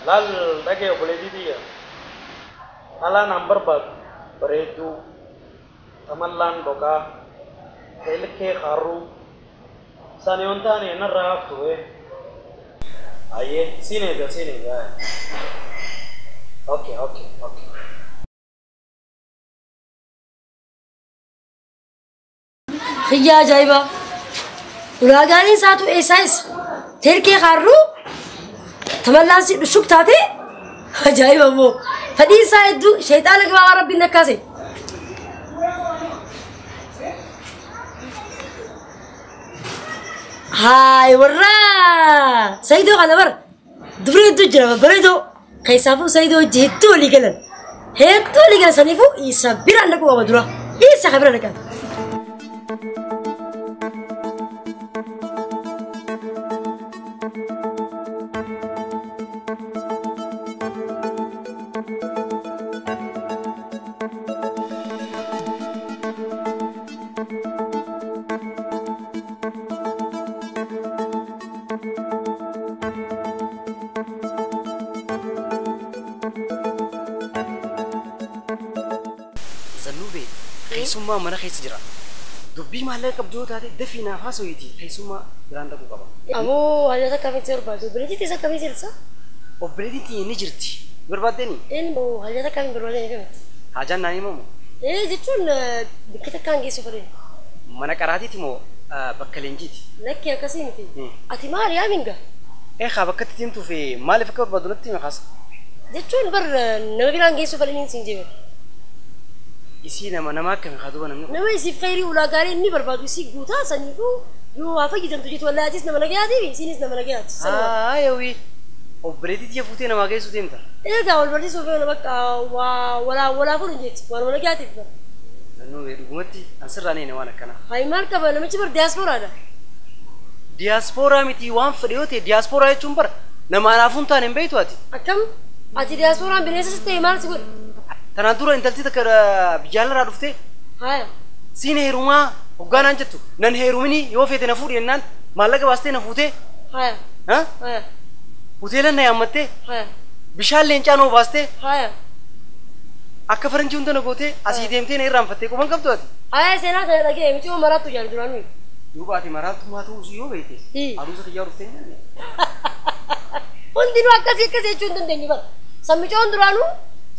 Laal dhagee obboleettii tiyya. Dhalaan an barbaadu bareedduu, tamallaan dhoqaa, ilkee harruu. Isaan yoon taane narraa haftu. Ayyee, siin eega, siin eega. Okay, okay, okay. Xiyyaa ajaa'ibaa! Ulaagaaleen isaatu eessaa eessa? Teerkee kaarruu tamallaan si dhushuk taate ajaa'iba immoo. Fedhiin isaa hedduu sheexaana gabaabaa rabbiin nakkaase. Haay warra Sayidoo kana bara dubri hedduu jira babbareedoo keessaafuu Sayidoo hojii hedduu walii galan. Hedduu walii galan saniifuu isa biraan dhaquu qaba dura. Isa ka bira dhaqan. Zannubee, keessummaa mana keessa jira. Dubbii maallaqa qabdu yoo taate dafii naaf haasawiiti, keessummaa biraan dhaquu qaba. Aboo, hajata akkamitti barbaadu? Obboleettii teessa akkamii jirta? Obboleettiin tiyya ni jirti. Barbaaddeeni? Een hajata akkamii barbaadeen akkamitti? Haajaan naan himamu. Ee jechuun bakka takkaan geessu fedhe. Mana qaraatiiti moo bakka leenjiiti? Lakki akkasii miti. Ati maali yaa minga? Ee haa bakka itti deemtuu fi maaliif akka barbaadu natti himi kaasa. Jechuun bar nama biraan geessu fedhaniin siin jebe. Isii nama akkami haa duuba namni kun? Nama isiif khayrii ulaagaalee inni barbaadu isii guutaa saniifuu yoo waa fayyadamtu jettu wallaahi atis nama nagayaatiif isiinis nama nagayaati. Sanuma. Haa yawii. Obboleettii tiyya fuutee namaa geessuu deemta. Eegaa wal barsiisuuf yoo bakka waa walaa walaa fuudhu jetti waan nagayaatiif bara. Zannubee, dhugumatti an sirraa neene waan akkanaa. Hayi maal qaba, namichi bar diyaaspooraadha. Diyaaspooraa miti, waan fedhe yoo ta'e diyaaspooraa jechuun bara nama anaafuu hin taane hin beektu ati. Akkam? Ati diyaaspooraan bineensa si ta'e maal si godhe? Tanaan dura intalti takka biyya alarraa dhuftee Haya. siin heerumaa hoggaa naan jettu, nan heeruminii yoo feete na fuudhi jennaan maallaqa baastee na fuutee Haya. ha? Haya. Hoteela na yaammattee Haya. bishaan leencaa noo baastee Haya. akka faranjii hunda na gootee asii deemtee na irraanfattee quban qabdu ati. Haya, seenaa sana dhaga'e miti yoo maraattu jaal duraanuu. Duuba ati maraattummaa ta'uu isii yoo beekte aruusa kiyyaa dhuftee hin nyaanne. Hundinuu akkasii akkasii jechuu hin dandeenyu bara. Sammicoon duraanuu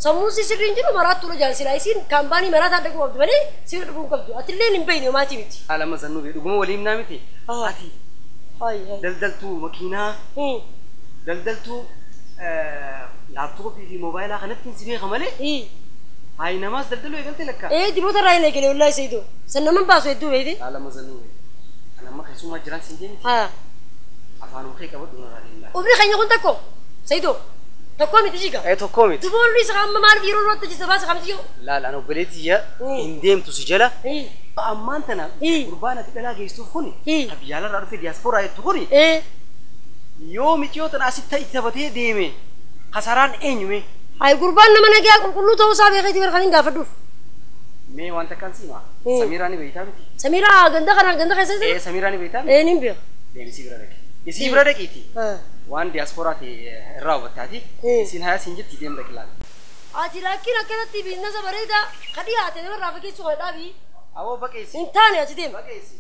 sammuun si sirriin jiru maraattuudha jaal silaa isiin kaampaanii maraataan dhaquu qabdu malee sirrii dhufuu hin qabdu. Atillee hin beekne homaatii miti. Alama Zannubee, dhuguma waliin himnaa miti. Ati Hayi hayi. daldaltuu makiinaa, daldaltuu laaptooppii fi moobaayilaa kanatti si beeka malee hayi namaas daldaluu eegalte lakka. Ee diboota irraa hin eegale wallaahi Sayidoo. San naman baasu hedduu beekte. Alama Zannubee, ani amma keessummaa jiran siin jee miti. Haya. Afaanuma kee qabadhu narraa deemnaa. Umri keenya kun tokko Sayidoo. Tokko miti jiga. Ee tokkoo miti. Duboolli isa amma maaliif yeroo duratti hojjeta baasa kamti yoo? Laal, ani obboleettii tiyya hin deemtu si jala. Ammaan tana gurbaan ati dhalaa geessuuf kuni ka biyya alarraa dhufe diyaaspooraa jettu kuni yoo miciyoo tana asitti itti taphatee deeme kasaraan eenyume? Hayi gurbaan nama nagayaa qulqulluu ta'uu isaa beekeeti bara kan hin gaafadhuuf. Mee waan takkaan siima. Samiiraa ni beektaa miti? Samiiraa ganda kana ganda keessa Ee jira? Samiiraa ni beektaa miti? Ee nin beeka. Deemi isii bira dhaqi. Isii bira dhaqiiti. Waan diyaaspooraa ta'e irraa hubattaati. Isiin hayaa siin jetti, deem dhaqi laal. Ati laakiin akkanatti biizinasa bareedaa ka dhiyaate namarraa fageessuu kana dhaabii. Awoo baqeessi. Hin taane ati deema. Baqeessi.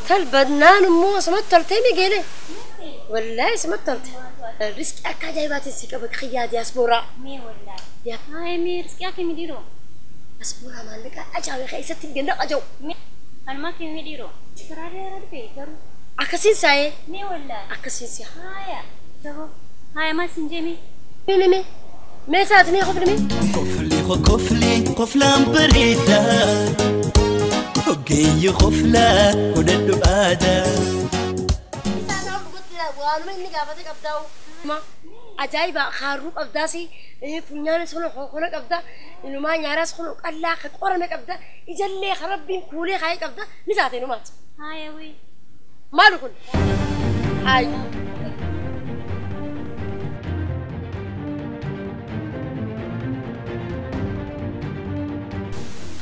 Talbannaan immoo asumatti toltee migeele. Wallaahi asumatti tolte. Riskii akka ajaa'ibaatiin si qaba kiyyaa diyaaspooraa. Mee wallaahi. Hayi mee riskii akkamii dhiiroo? Diyaaspooraa maallaqa ajaa'ibaa keessatti ganda qaja'u. Anuma akkamii dhiiroo? Karaa dheeraa dhufe garuu. Akkasiin saayee. Mee wallaahi. Akkasiin si'a. Haaya. Haaya maal siin jee mee? Mee mee mee saati mee qofli mee? Qofli qofli qoflaan bareeda. Ogeeyyi qoflaa godhadhu aadaa. Waanuma inni gaafate qabdaa. Ajaa'iba haaruu qabdaas funyaanis kun hokola qabda inumaa nyaaraas kun qallaa ka qorame qabda ijallee ka rabbiin kuulee kaayee qabda ni taate inumaati. Haaya wee. Maali kun? Haaya.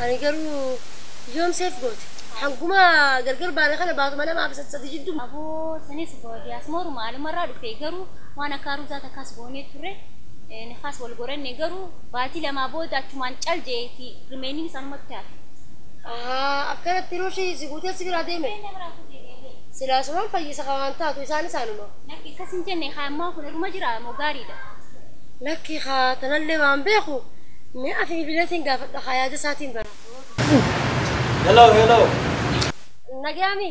Ani garuu yoom seef goote? Hanguma gargar baane kana baatuma namaaf sadi jidduu. Aboo sanis diyaasmooruma alumarraa dhufe garuu waan akka haruusaa takkaas goonee turre nikaas wal goranne garuu baatii lamaa booda achumaan cal jeeti rimeeniin isaanumatti hafe. Akkanatti yeroo ishee si guutee si biraa deeme. Silaasumaan fayyisa waan taatu isaan isaanuma. Lakki akkas hin jenne haa kun irma jira moo gaariidha. Lakki haa tanallee waan beeku mi'a fi bileetiin gaafadha haa yaada isaatiin bara. Hello, hello. Nagaami.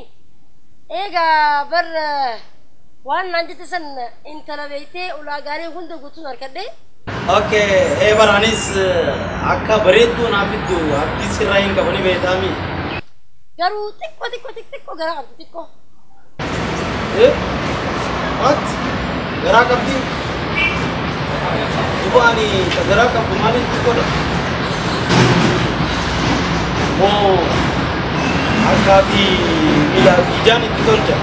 Egaa bar waan naan jette san intala beektee ulaagaalee hunda guutuun harkadhe. Okay, ee bar anis akka bareedduu naaf fiddu abdii sirraa hin qabani beektaami. Garuu xiqqoo xiqqoo xiqqoo garaa qabdi xiqqoo. Eh? What? Garaa qabdi? Duba ani garaa qabdu maaliif xiqqoodha? Moo harkaa fi miilaa fi ijaan itti tolcha.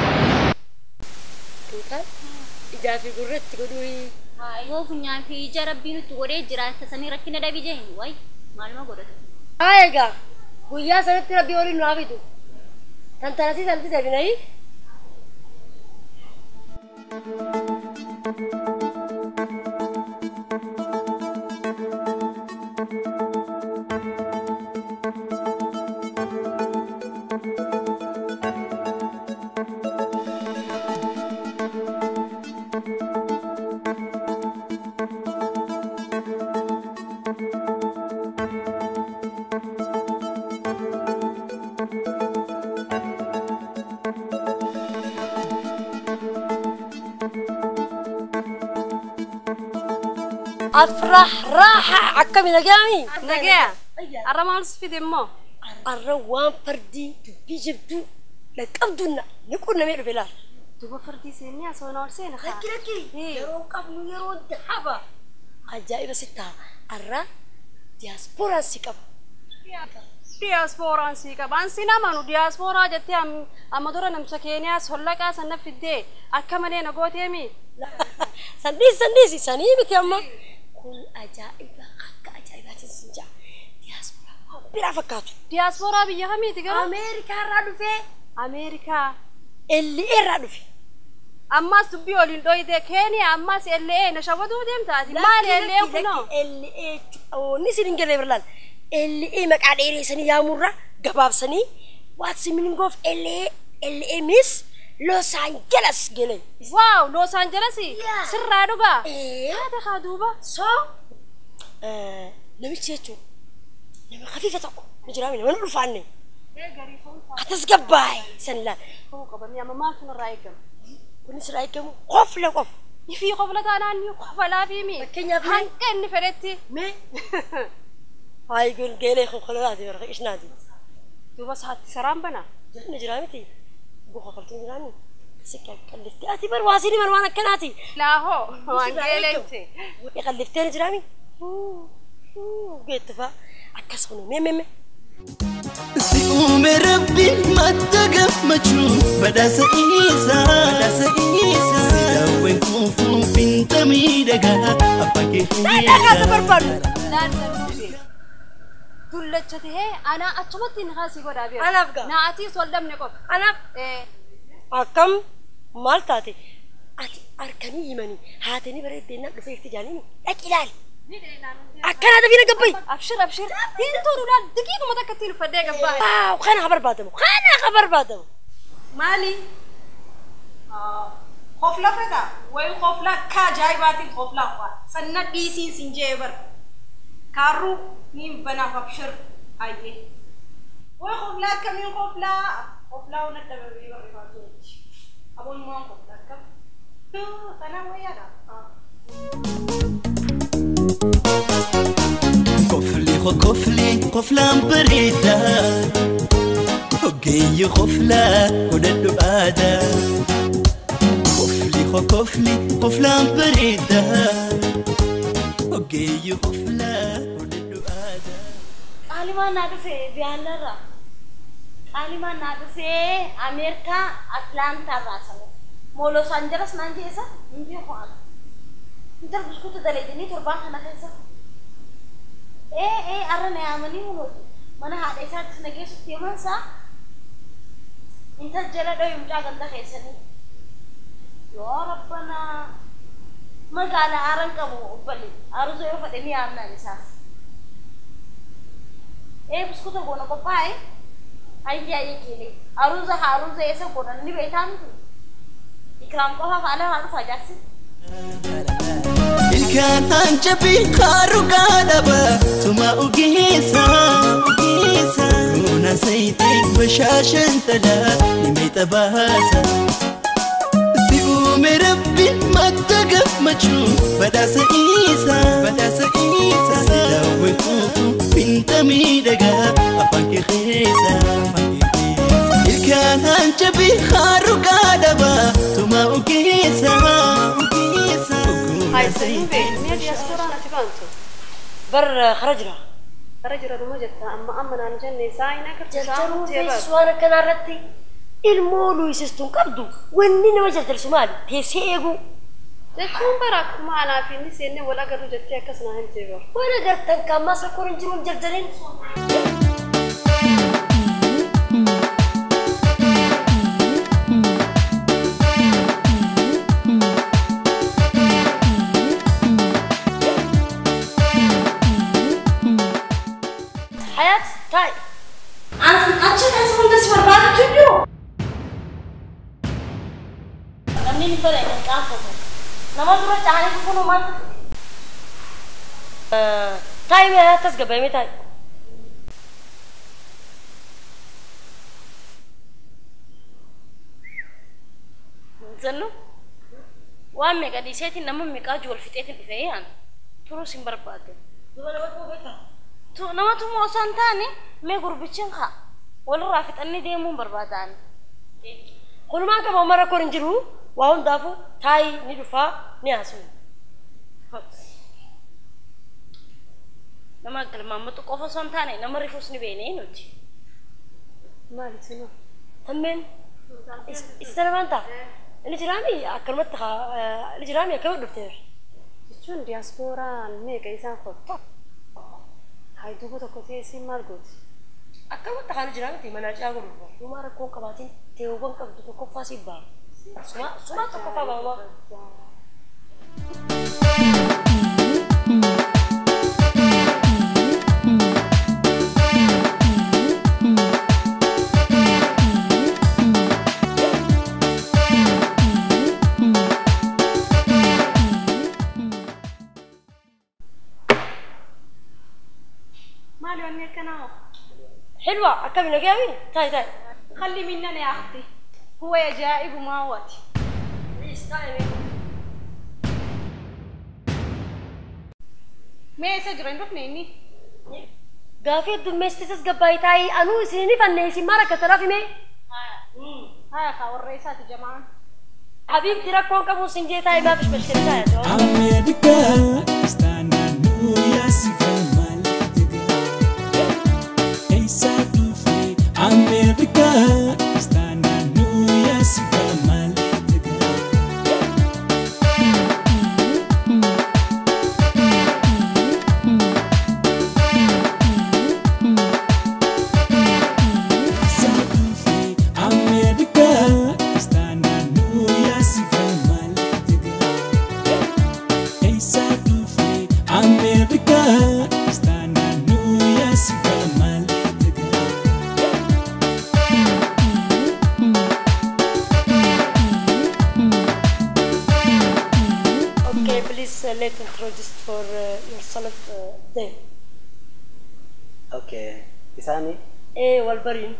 Intal ijaa fi gurra itti godhuu. Yoo funyaan fi ija rabbiin itti godhee jiraata sanii rakkina dhabii jee hin wayi maaluma godhatu. Haa egaa guyyaa sanatti rabbii waliin nu haa fidu. Tantarasii sanatti deebinayi. أفرح راحة عكمي نجامي نجا الرمال سفيد مو الروان فردي بيجبدو لك أبدونا نكون نمير بلال دوبا فردي سيني أسوي سيني لكي لكي يرون قبل يرون دحبة عجائب ستة الرا دياسبورا سيكاب دياسبورا سيكاب أنسينا مانو دياسبورا جتي أم أمدورا نمسكينيا سهلك سنة في الدي أكملين أقوتي سندي سندي سني بتي أما كل أجائب حق أجائبات السنجا دياسبورا بلا فكاتو دياسبورا بيجا مي تقول أمريكا رادو في أمريكا اللي إيه رادو في أما سبي أولين دوي ده كينيا أما اللي إيه نشوفه دم تاتي ما اللي إيه كنا اللي إيه أو نسي نقول برلال اللي إيه مك على إيه سني يا مرة جباب سني what's the meaning of اللي اللي إيه miss لوس أنجلس قلي واو لوس أنجلس سر رادوبا إيه هذا خادوبا سو نمشي شو نمشي خفيفة تقو نجرامي وين رفعني أتسقباي سنلا هو قبل يا ماما كنا رايكم كنا رايكم قفلة قف في قفلة أنا أني قفلة في مي هنكن فرتي مي هاي يقول قيلي خو خلاص هذه إيش نادي دوبا صحتي سرام بنا نجرامتي بوخ خلتني جرامي سكة كلفتي أتي برواسيني مروان كناتي لا هو وانجلتي يخلفتني جرامي قلت فا أكسخنو مي مي مي سيقوم ربي ما تقمتشو بدا سئيسا بدا سئيسا سيداوين كوفو بنت ميدقا أفاكي لا لا بربر لا دلتشته أنا أتمنى نخاسي قد أبي أنا أبغى نعطي سولدم نقف أنا إيه أكم مالتاتي أتي أركني يمني هاتني بريد دينا رفيق تجاني أكيد أكن هذا فينا قبي أبشر أبشر انتو رولاد دقيقة ما تكتير فديك قبي واو خلنا خبر بادمو خلنا خبر بادمو مالي خوفلا فدا وين خوفلا كا جاي باتين خوفلا خوا سنة بيسين سنجيبر كارو نيم بنا أبشر أيه وين خوفلا كمين خوفلا Qoflaa waan adda bahee barreeffatu jechi. Aboon waan qoflaa akkam. Tanaa wayyaadha. Kofli kofli koflaan bareeda. Ogeeyyi koflaa godhadhu aadaa. Kofli kofli koflaan bareeda. Ogeeyyi koflaa godhadhu aadaa. Qaalimaan naa dhufe biyyaarraa. Qaalimaan naa dhufe Ameerikaa Atlaantaarraa sana. Moo Los Angeles naan jeessa hin beeku ana. Intal buskuuta dalaydanii torbaan kana keessa. Ee arra na yaamanii hunooti. Mana haadha isaattis na geessutti himansaa. Intal jala dhayu mucaa ganda keessanii. Yoo rabbanaa magaalaa aaran qabu obballi aruusa yoo fedhe ni yaamnaan isaas. Ee buskuuta goona qophaa'e ayyaa eegeele aruusa haa aruusa eessa goona ni beektaa miti. Ikraam qofaaf ala haa dhufa jaarsi. Ilkaan hancafi harugaa dhaba tuma ogeessa. Nuuna sayitee bashaashan talaa ni meexa baasa. Si uume rabbiin madda gammachuu badhaasa isa. Si daawwan kuufu binta miidhagaa afaan kee keessa. Ilkaan hancafi harugaa dhaba tuma ogeessa. هاي سليم بين دياسبورا أنا تبانتو بر خرجنا خرجنا رمجتها أما أنا جنة ساينة جرجروا في سوانا كنا رتي المولو يسستون قبضو ونين وجهت الصومال تيسيقو تكون براك ما أنا في نسي ولا قرر جتي كسنا هنتي بر ولا قرتن كان ما سكور نجرون جرجرين حياة تاي أنا أشوف بس برباد تجو namni ni bara kan qaafatu nama dura caale kunu maal taay mee hayaat tasgabbaa'e mee taay Zannu waan meeqa dhiiseetiin nama meeqaa wal fixeetiin dhufee aan turuus hin barbaadu. Nama tumuu osoo hin taane mee gurbichi haa walirraa fixannee deemuun barbaadaan. Kunumaan qaba mara rakkoon hin jiru waa hundaafuu taayi ni dhufaa ni haasuu. Nama galmaammatu qofa osoo hin taane nama rifuus ni beeknee nuti. Maali sinu? Tammeen isa namaan ta'a. Inni jiraami akkanumatti inni jiraami akkamatti dhufteera. Jechuun diyaaspooraan meeqa isaan kottu? Hayi duuba tokko teessee maal gooti? Akkamatti haala jiraamti mana caa godhu. Dhumaa rakkoon qabaatiin teewwan qabdu tokkoffaa si ba'a. Sumaa tokkoffaa ba'a. حلوة أكمل جامي تاي تاي خلي مننا يا أختي هو يا جائب وما واتي ما يسجرين ركني إني قافية دمستس قباي تاي أنو سيني فنيسي ما ركت رافي مي هاي خا والرئيسات يا جماعة حبيبتي ركون كابو سنجي تاي ما فيش مشكلة تاي أمريكا استنى يا سكمال America, istana nuya sigamal. America, istana nuya sigamal. America, istana nuya sigamal. Let introduce for yourself then. Okay. Isani? Eh, Walbarin.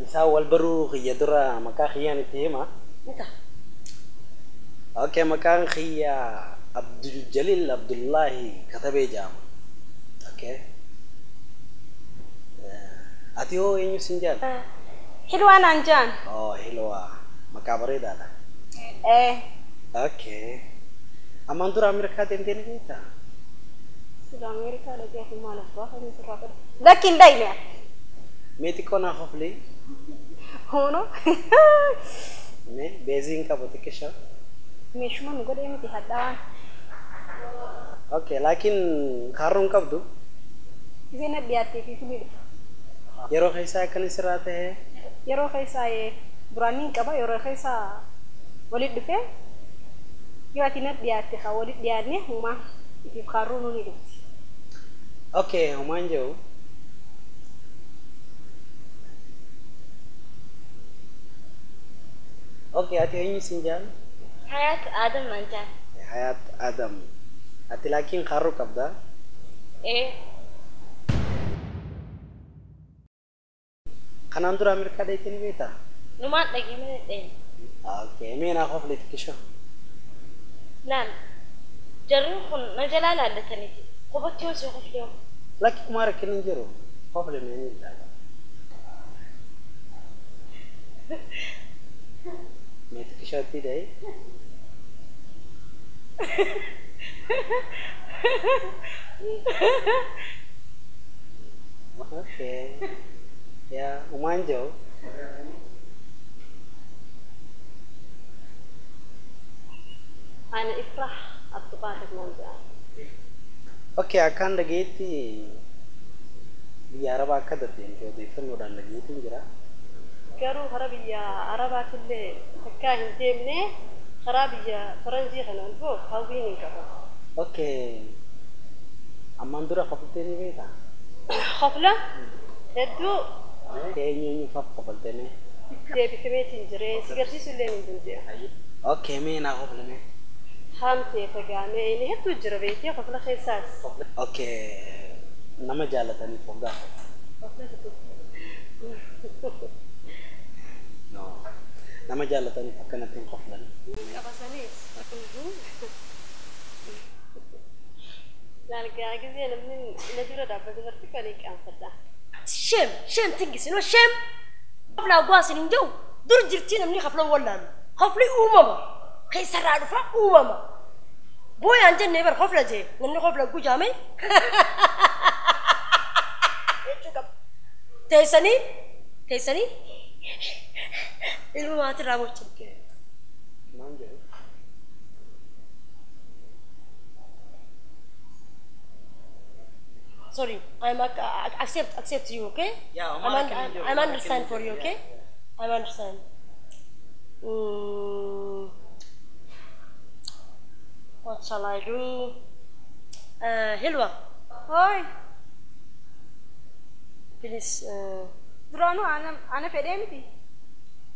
Isaa wal baruu kiyya dura maqaa kiyyaan itti hima. Nita. Okay, maqaan kiyya Abdul Jalil Abdullahi Katabee jedhama. Okay. Ati hoo eenyu sin jaal? Hilwaa naan jaan. Oh, Hilwaa. Maqaa bareedaadha. Ee. Okay. Ammaan dura Ameerikaa deemtee ni beektaa? Sila Ameerikaa dhaqee fi maal abbaa kan sirraa godhe. Lakki hin dhayne. Mee xiqqoo naaf oflee? Hono. Mee beezii hin qabu xiqqisha. Meeshuma nu godhee miti hadhaawaan. Okay, laakiin kaarroo hin qabdu. Isheen dhiyaattee fi ni dhufa. Yeroo keessaa akkan sirraa ta'e? Yeroo keessaa duraan niin qaba yeroo keessaa walitti dhufee yoo ati na dhiyaatte haa walitti dhiyaanne humaa ifiif kaarruu nu ni dhufti. Okay, humaan jiru. Okay, ati eenyu sin jaal? Hayaat Adam naan jaan. Hayaat Adam. Ati laakiin kaarruu qabdaa? Ee. Kanaan dura Ameerikaa dheeytee ni beektaa? Numaan dhagee mana dhayne. Okay, mee naaf of xiqqisho. Laal, jarri kun na jalaa laallataniiti. Qubatti yoo si qoflee. Lakki kumaa rakkin hin jiru. Qoflee mee ni ilaala. Mee xiqqishootti dhayee. Okay. Ya, humaan jiru. Ana Ifrah Abduqaadir naan jedhama. Okay, akkaan dhageetti biyya Arabaa akka deddeemte odeeffannoodhaan dhageetiin jira. Garuu karaa biyya Arabaatillee takkaa hin deemne karaa biyya Faranjii kanaan boo hawwiin hin qabu. Okay. Ammaan dura kofaltee ni beektaa? Kofla hedduu. Eenyu eenyu faaf kofaltee mee? Deebifameetiin jiree si garsiisuu illee hin danda'u. Okay, mee naa kofle mee? Haamtee fagaamee inni hedduu jira beektee kofla keessaas. Okay, nama jaallataniif hoggaa kofla. No, nama jaallataniif akkanatti hin koflan. Qabasaniis. Laal gisee namni na dura dhaabbate barti kan hin qaanfadha. Shame, shame thing is, you know, shame. Kofla hoggaa hin jiru dur jirtii namni kofla wallaalu. Kofli uumama. Keessarraa dhufa uumama. Booyaan jennee bar kofla jee namni kofla gujaame. Teessanii teessanii ilma maatirraa bochin. Maal jedhu? Sorry, I'm accept you, okay? Yeah, I'm understand for you, okay? I'm understand. What shall I do? Hilwa. Hoi. Please. Duraanuu ana fedhee miti.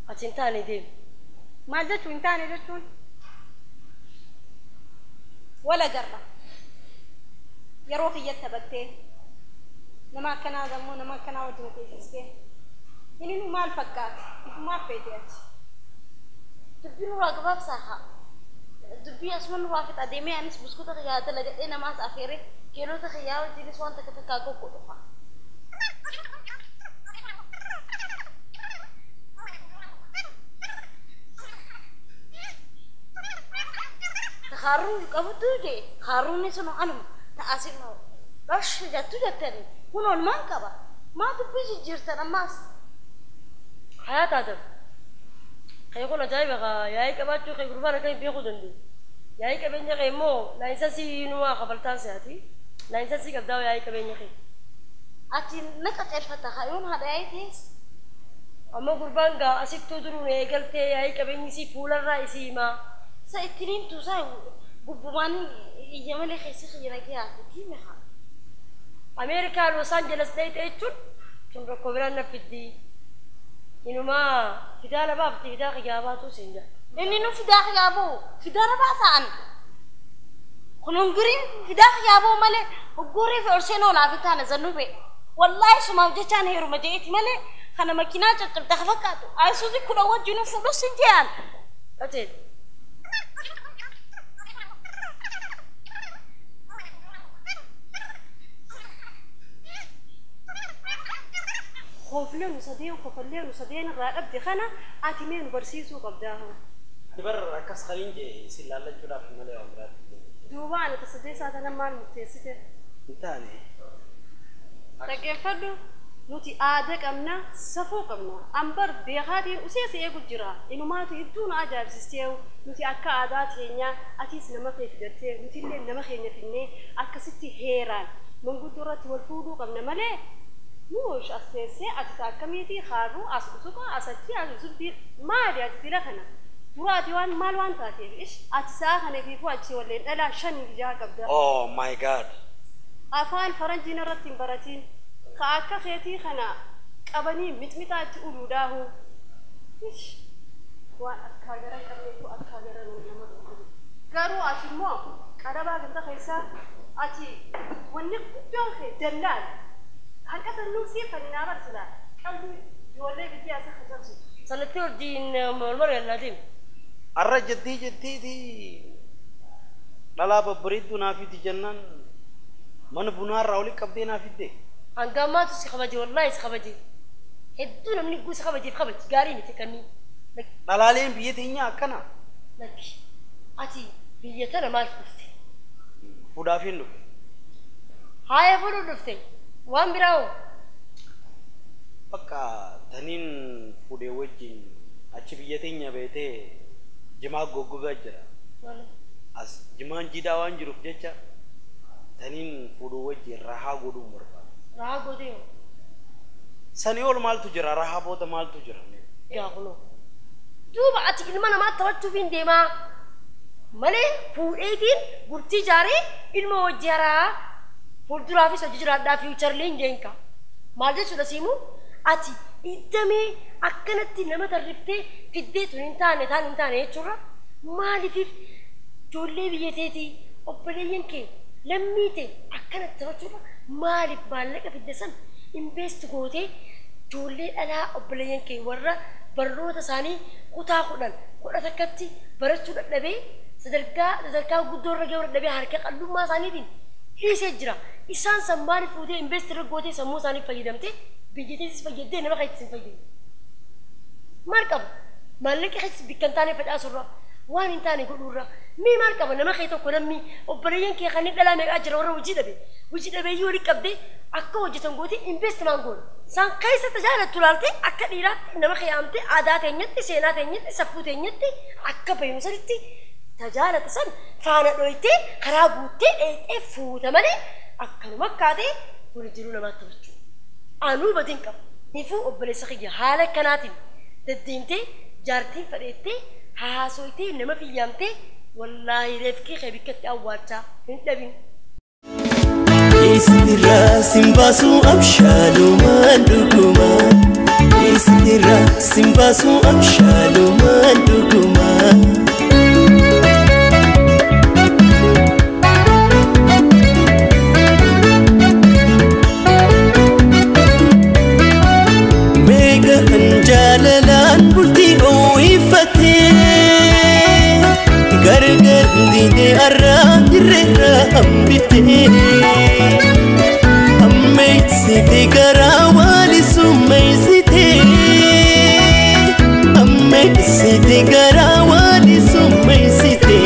Ati hin taane deemi. Maal jechuun hin taane jechuun? Wala garba. Yeroo kiyyatti taphattee nama akkanaa gammoo nama akkanaa wajjin teessistee inni nu maal fakkaata? Ifumaaf feete ati. Dubbii nurraa gabaabsaa haa. Dubbii asuma nurraa fixa deemee anis buskuta kiyyaa dalagadhee namaas afeeree geelota kiyyaa wajjinis waan takka takkaa goggodhu haa. Haaruun qabdu jee haaruun sun anuma ta'asin rash jettu jettani kun oolmaan qaba maa dubbii jijjiirtan ammaas. Hayaat Adam. Kee kun ajaa'iba yaa'ii qabaachuu kee gurbaan akka hin beekuu danda'u. Yaa'ii qabeenya kee immoo laayinsensii numaa kafaltaan se'ati. Laayinsensii qabdaa yaa'ii qabeenya kee. Ati na qaceelfatta yoon haadha yaa'ii ta'es. Amma gurbaan gaa asittuu duruun eegaltee yaa'ii qabeenyi isii fuularraa isii himaa. Sa ittiin himtu isaa gubbumaan iyya malee keessa xiyya nagee haati haa. Ameerikaa Los Angeles dhayite jechuun tun rakkoo biraan na fiddi. Inumaa fidaa labaafti fidaa xiyyaa baatu siin jaa. Inni nu fidaa xiyyaa ba'u fidaa labaa sa'an. Kununguriin fidaa xiyyaa ba'u malee hoggoorii fi orseen oolaa fi taana zannuu ba'e. Wallaahi sumaaf jechaan heeruma je'eeti malee Kana makiinaa caccabte ka fakkaatu. Ayisuuzi kudha wajjin fuudhu si je'an. Qajeeli. Kooflee nu sadeen kofallee nu sadeen irraa dhabde kana ati mee nu barsiisuu qabdaa. Bar akkas kaniin jee isin laallachuudhaaf malee waan biraatti. Duuba ani tasadee isaa tana maal murteessite? Hin taane. Dhaggeeffadhu nuti aadaa qabna safuu qabna ambar beekaatiin usee si eegu jira inumaatu hedduu na ajaa'ibsiistee nuti akka aadaa teenyaa atiis nama kee fidattee nuti illee nama keenya finnee akkasitti heeraan manguddoo irratti wal fuudhuu qabna malee nuush as teessee ati akkamiitii haaruu as usuqa as achi as usubbii maali ati dila kana dura ati waan maal waan taateef ish ati sa'a kana fiifuu achi walleen dhalaa shanii jaha qabda. Oh my God. Afaan faranjiin irratti hin baratiin. Ka akka keetii kana qabanii mixmixaatti uluudhaahu. Waan akkaa gara qabneetu akkaa gara nama dhufu. Garuu ati immoo qarabaa ganda keessaa ati wanni guddaan kee dallaal. Harka sannuu siif kan naa barsila. Qalbii ijoollee biyya isa kacarsu. Sanatti wajjin mormor yallaa deemu. Arra jettee jetteeti dhalaa babbareedduu naa fidi jennaan mana bunaarraa oli qabdee naa fidde. Hanga ammaatu si kabaje wallaahi si kabaje. Hedduu namni guutuu si kabajeef kabaje gaarii miti kanneen. Dhalaaleen biyya teenyaa akkana. Lakki ati biyya tana maal dhufte? Fuudhaaf hin dhufe. Haaya fuudhuu dhufte waan biraa hoo? Bakka taniin fuudhee wajjin achi biyya teenya beetee jimaa goggogaa jira. As jimaan jiidhaa waan jiruuf jecha taniin fuudhuu wajjin rahaa godhuun barbaada. Rahaa godhee hoo? Sanii ol maaltu jira? Rahaa booda maaltu jira? Yaa kunoo. Duuba ati ilma namaa taphachuuf hin deemaa malee fuudheetiin bultii ijaaree ilma hojii haraa fuulduraafis hojii jiraadhaa fiiwucharlee hin jeenka. Maal jechuudha siimu ati iddamee akkanatti nama tarriftee fiddee tun hin taane taan hin taane jechuudha maaliifif ijoollee biyya teetii obboleeyyan kee lammii ta'e akkanatti taphachuudha maaliif maallaqa fidde san invest gootee ijoollee dhalaa obboleeyyan kee warra barnoota isaanii kutaa kudhan kudha takkatti barachuu dadhabee sadarkaa guddoo irra gahuu dadhabee harka qal'ummaa isaaniitiin dhiisee jira. Isaan san maaliif fuutee invest irra gootee sammuu isaanii fayyadamtee biyya teessis fayyadee nama keettis hin fayyadu. Maal qaba? Maallaqa keessa bikka hin taane facaasurra waan hin taane godhuurra mee maal qaba nama kee tokko namni obboleeyyan kee kanneen dhalaa meeqaa jira warra hojii dhabe hojii dhabeeyyii walii qabdee akka hojjetan gootee invest maan goona. Isaan keessa tajaajilattu laaltee akka dhiiraatti nama kee yaamtee aadaa teenyatti seenaa teenyatti safuu teenyatti akka bahimu sanitti tajaajilata san faana dhoytee karaa guuttee dheexee fuuta malee akkanuma akkaatee kun jiruu namaatti taphachuu. Anuu badin qaba. Nifuu obboleessa kiyya haala akkanaatiin deddeemtee jaartiin fadheettee haasoytee nama fiyyaamtee wallaahi reefkii kee bikkatti awwaalchaa hin dhabin. Isirraa simbaasuu abshaalumaan dhugumaa. Isirraa simbaasuu abshaalumaan dhugumaa. Meeqa kan jaalalaan bultii ooyifatee gargar diidee arraa dirreerraa hambiftee. Ammeessite garaa waali summeessite ammeessite garaa waali summeessite.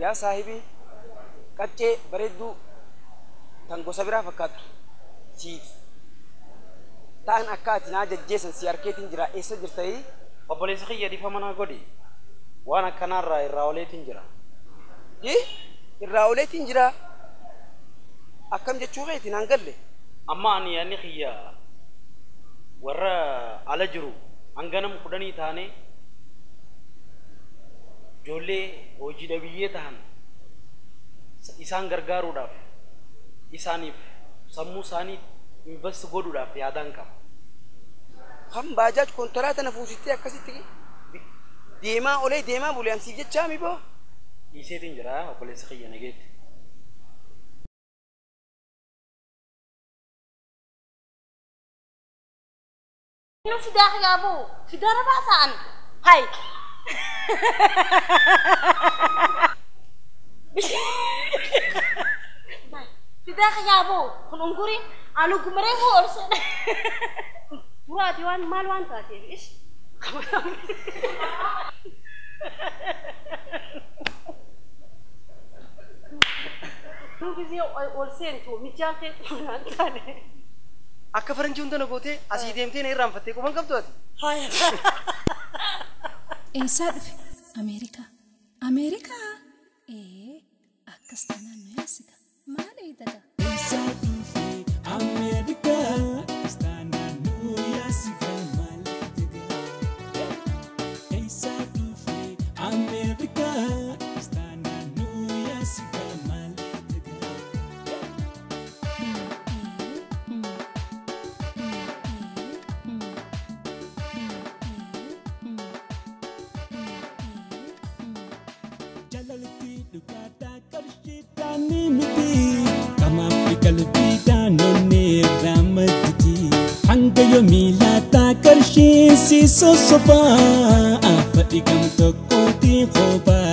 Yaa saahibii qaccee bareedduu tan gosa biraa fakkaattu siif ta'an akka ati naa jajjeessan si harkeetiin jira eessa jirtayii? Obboleessa kiyya dhifa manaa godhi waan akkanaarraa irraa oleetiin jira. Irraa oleetiin jira akkam jechuu keetiin naan galle. Amma ani yaadni kiyya warra ala jiru hanganam 10 taane ijoollee hojii dhabiyyee tahan isaan gargaaruudhaaf isaaniif sammuu isaanii invest godhuudhaaf yaadaan qaba. Kan baajaaj kontolaataa na fuusittee akkasitti deemaa olee deemaa bulee ansiif jechaa mi boo? Dhiiseetiin jira obboleessa kiyya nageetti. Nu fidaa yaaboo fidaara baasaan hay. Fidaa yaaboo kun unguriin anu gumaree hoo ol seene. Duraati waan maal waan taateef ish. Nu gisee ol seentu mijaan kee xumuraan taane. Akka faranjii hunda na gootee asii deemtee na irraanfattee quban qabdu ati. Eessaa dhufe? Ameerikaa. Ameerikaa? Ee, akkas taanaan nu yaasita. Maal eegdata? Eessaa dhufe? Ameerikaa. Istaanaan nu yaasita maal eegdata? Eessaa dhufe? Ameerikaa. Istaanaan nu yaasita maal eegdata? Jaalalli dhugaataa qarshiidhaan ni miti. Kamaaf qalbiidhaan onnee irraa madditi. Hanga yoomii laataa qarshiin si sossobaa. Fadhi gam tokkootiin kophaa